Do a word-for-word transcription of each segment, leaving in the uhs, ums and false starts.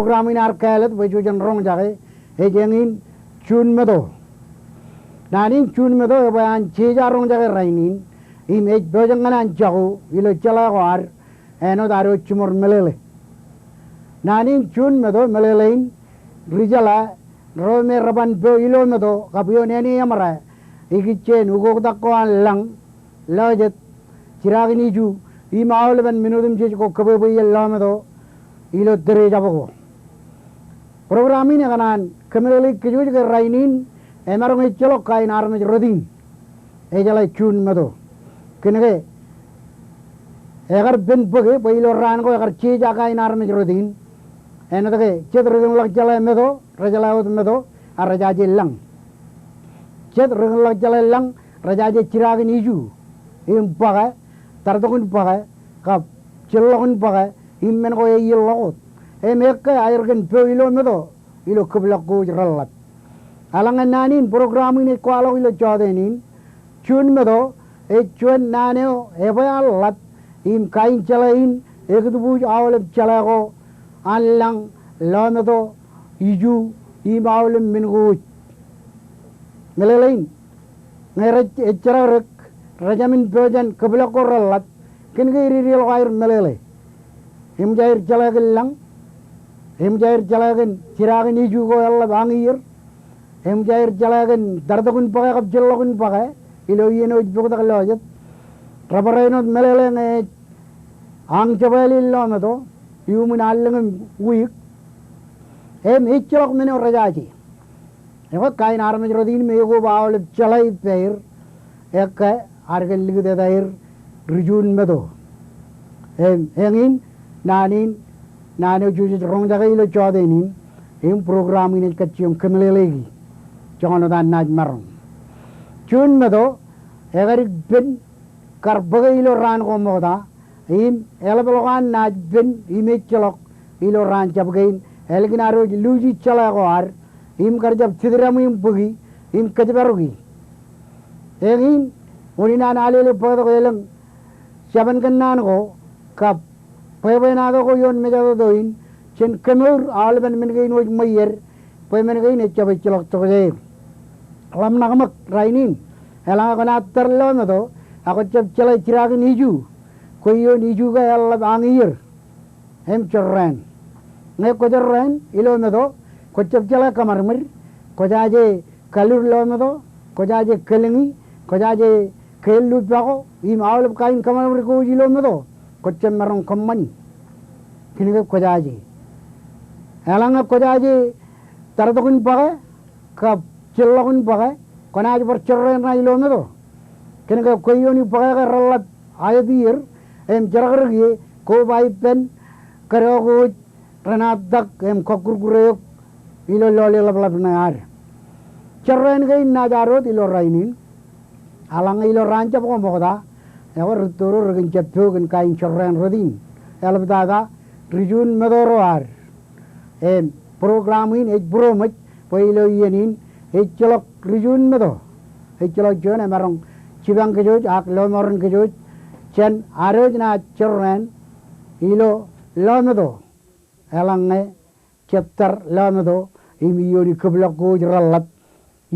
Program in ear kāālōt bwe jej roñjake ej eñin Juun Meto. Naan in Juun Meto ebwe an jeje roñjake rainin, im ej pojak ñan an jako ilo jeḷā ko ad āinwōt ad wōj jiṃor meḷeḷe. Naan in Juun Meto meḷeḷein ri jeḷā ro me reban po ilo meto kab ioon āne eṃōrā ikijjien ukoktak ko an lañ, lọjet, jirakin iju, im aolepen men otemjej ko kōbwebweien lọmeto ilo tōre jab ko. Program in ekōṇaan kōmeḷeḷeik kōjwōj ke rainin emaroñ ejjeḷọk kain armej rot in. Ejeḷā Juun Meto. Kōnke ekar pen bōke bwe ilo raan ko ekar jeje kain armej rot in. Āinwōt ke jet ri kōnḷọk jeḷā meto, rejeḷā wōt meto, ak rejaje lañ. Jet ri kōnḷọk jeḷā lañ, rejaje jirakin iju, im bōke, tartok in bōke, kab jillọk in bōke, im men ko eiiet ḷọk wōt. Im ekkā aer kōn po ilo meto, ilo kōplọk ko wōj reḷḷap. Eḷaññe naan in program in ej kwaḷọk ilo jọteen in, Juun Meto, ej juon naan eo ebwe an ḷap, im kain jeḷā in ekūtbuuj aolep jeḷā ko an lañ, lọmeto, iju, im aolep men ko wōj. Meḷeḷein, ñe rej, ej jerọk rek, rej jāmin po jān kōplọk ko reḷḷap, kōnke ededeḷọk aer meḷeḷe. Eṃōj aer jeḷā kōn lañ, eṃōj aer jeḷā kōn jirakin iju ko eḷḷap añier, eṃōj aer jeḷā kōn tartok in bōke kab jillọk in bōke, ilo iien eo ej poktak lọjet. Rej bar āinwōt meḷeḷe ñe ej añ jebwāāl in lọmeto, iuṃwin allōñ im wiik. Im ejjeḷọk men eo rejaje. Ekwe kain armej rot in me ekoba aolep jeḷā ippāer, ekkā ad kōn likūt etaer ri Juun Meto. Im eñin naan in, naan eo jej roñjake ilo jọteen in, im program in ej kajjioñ kōmeḷeḷeiki joñan wōt an naaj maroñ. Juun Meto, ekadik pen kar bōke ilo raan ko ṃokta, im eḷapḷọk an naaj pen im ejjeḷọk ilo raan jab kein, ālikin ad wōj luuji jeḷā ko ad, im kar jab jitdaṃwe im bōki, im kōjparoki. Eñin, unin an alele bōktok elōñ jabōn kōnnaan ko, kab bwebwenato ko ioon mejatoto in, jen kemour aolepen men kein wōj ṃweied, bwe men kein ejjab ejjeḷọk tokjāer. Ḷōmṇak ṃōk rainin, eḷaññe kwōnaaj tar lọmeto, ak kwōjjab jeḷā jirakin iju, kwe ioon iju ko eḷḷap añier, im jorrāān. Ñe kwō jorrāān ilo meto, kwōjjab jeḷā kōṃadṃōd, kwōjaje kalur lọmeto, kwōjaje kōlñi, kwōjaje keellu pako, im aolep kain kōṃadṃōd ko wōj ilo meto, kwōjjab maroñ kōṃṃani. Kōnke kwōjaje. Eḷaññe kwōjaje tartok in bōke, kab jillọk in bōke, kwōnaaj bar jorrāān ṇa ilo meto. Kōnke kwe ioon bōke ke reḷḷap aet ier, im jerọk rek ie, koba ippān kōdọ ko wōj renaaj tak im kọkkurkure eok ilo lọle ḷapḷap ṇe ad. Jorrāān kein naaj ad wōt ilo rainin. Eḷaññe ilo raan jab ko ṃokta, ekwe rūtto ro rekōn jab po kōn kain jorrāān rot in. Eḷaptata ri Juun Meto ro ad. Im program in ej būroṃōj bwe ilo iien in ejjeḷọk ri Juun Meto. Ejjeḷọk juon emaroñ jipañ kōjwōj ak lọmọọren kōjwōj jān ad wōj naaj jorrāān ilo lọmeto. Eḷaññe jet tar lọmeto im iioon kōplọk ko wōj reḷḷap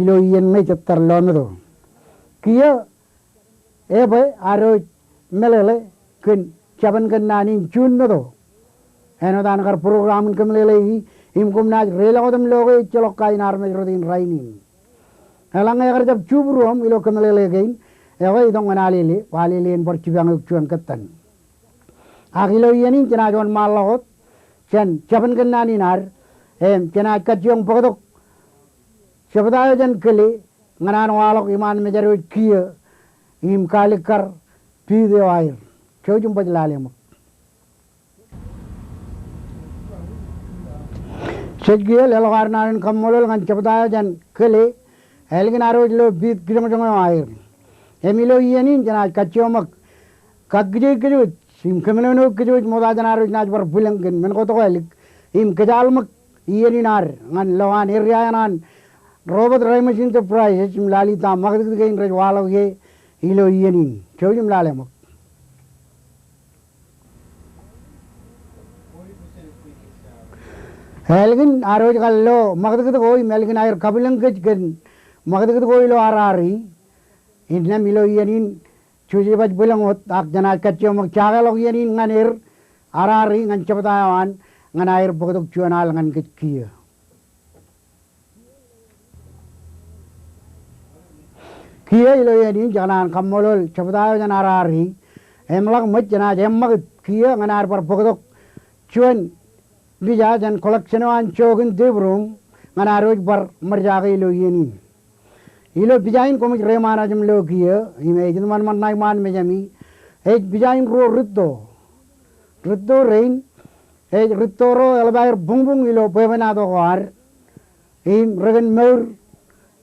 ilo iien ṇe jet tar lọmeto. Kiiō ebwe ad wōj meḷeḷe kōn jabōn kōnnaan in Juun Meto. Āinwōt an kar program in kōmeḷeḷeiki, im koṃ naaj reiḷọk otem lo ke ejjeḷọk kain armej rot in rainin. Eḷaññe ekar jab jubūruoṃ ilo kōmeḷeḷe kein, ekwe itok ñan alele, bwe alele en bar jipañ eok juon kōttan. Ak ilo iien in jenaaj wōnṃaanḷọk wōt jān jabōn kōnnaan in ad, im jenaaj kajjioñ bōktok jebta eo jān kile, ñan an waḷọk iṃaan mejād eo ej kiiō im kaalikkar piit eo aer. Jouj im baj lale ṃōk. Jej kiiō leḷọk ad naan in kaṃṃoolol ñan jebta eo jān kile, ālikin ad wōj lo piit kijoñjoñ eo aer. Im ilo iien in jenaaj kajjioñ ṃōk kakkijeik kōjwōj im kōmenono kōjwōj ṃokta jān ad wōj naaj bar bwilōñ kōn men ko tokālik im kōjaḷ ṃōk iien in ad ñan lo an area eo an Robert Reimers Enterprises im lale ta ṃakūtkūt kein rej waḷọk ie ilo iien in. Jouj im lale ṃōk. Ālikin ad wōj kar lo ṃakūtkūt ko im ālikin aer kabwilōñ kōj kōn ṃakūtkūt ko ilo Arari, innām ilo iien in jej baj bwilōñ wōt ak jenaaj kajjioñ jakeḷọk iien in ñan er Arari ñan jebta eo an ñan aer bōktok juon al ñan kōj kiiō. Kiiō ilo iien in jekōṇaan kaṃṃoolol jebta eo jān Arari im ḷak ṃōj jenaaj eṃṃakūt kiiō ñan ad bar bōktok juon pija jān collection eo an Jokin Tebrum ñan ad wōj bar ṃōjake ilo iien in. Ilo pija in koṃij reiṃaan aṃ lo kiiō im ej iṃanṃan ṇa iṃaan mejaṃi. Ej pija in ruo rūtto. Rūtto rein ej rūtto ro eḷap aer buñbuñ ilo bwebwenato ko ad im rekōn mour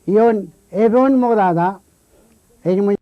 ioon epoon ṃoktata. Ej ṃōj